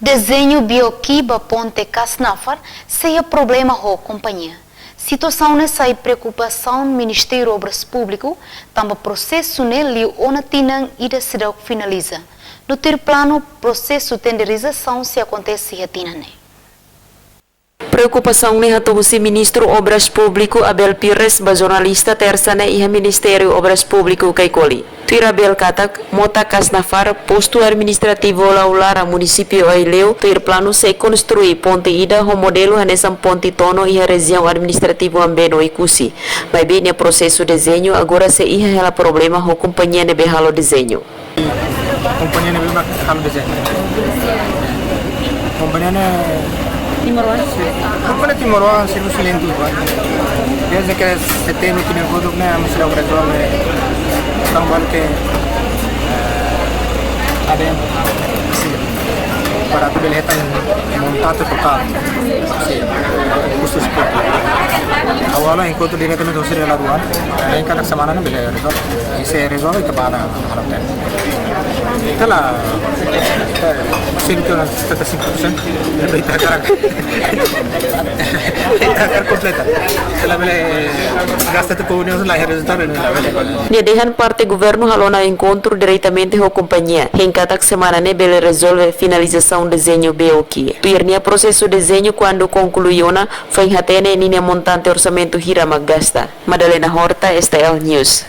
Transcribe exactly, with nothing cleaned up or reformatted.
Dezeñu BOQ ba ponte Kasnafar sei iha problema ho kompañia. Situasaun ne'e sai preokupasaun Ministériu Obras Públiku, tanba prosesu ne'e liu ona tinan ida seidauk finaliza. No tuir planu, prosesu tenderizasaun sei akontese iha tinan ne'e. Preokupasaun ne'e hato'o husi Ministru Obras Públiku Abel Pires ba jornalista Tersa ne'e iha Ministériu Obras Públiku Caicoli. Tuir Abel katak, mota Kasnafar, postu administrativu Laularan, munisípiu Aileu, tuir planu sei konstrui ponte ida ho modelu hanesan ponte Tono iha rejiaun administrativu Ambeno Oekusi. Maibé nia prosesu dezeñu agora sei iha hela problema ho kompañia ne'ebé halo dezeñu. Kompañia ne'ebé mak halo dezeñu. Kompañia ne'e timoroan. Kompañia timoroan servisu lentu ba. Desde que setembru tinan kotuk ne'e ami seidauk rezolve. Entaun balu ke, eh, ada yang, para atu bele hetan montante totál. Sin. Khusus ke. Awalnya enkontru diretamente ho sira la aduan. Entaun kada semana ne'e bele rezolve. I se rezolve, ita ba ona halo tempu. Ita la, ita, sin, ita setenta e cinco por cento. Ita hakarak, ita hakarak kompleta. Ita labele gasta tuku ne'e la iha rezultadu ne'e labele. Nia dehan parte governu halo ona enkontru diretamente ho kompañia. Hein katak semana ne'e bele rezolve finalizasaun dezeñu BOQ. Tuir nia prosesu dezeñu kuandu konklui ona, foin hatene ninia montante orsamentu hira mak gasta. Madalena Horta, STL News.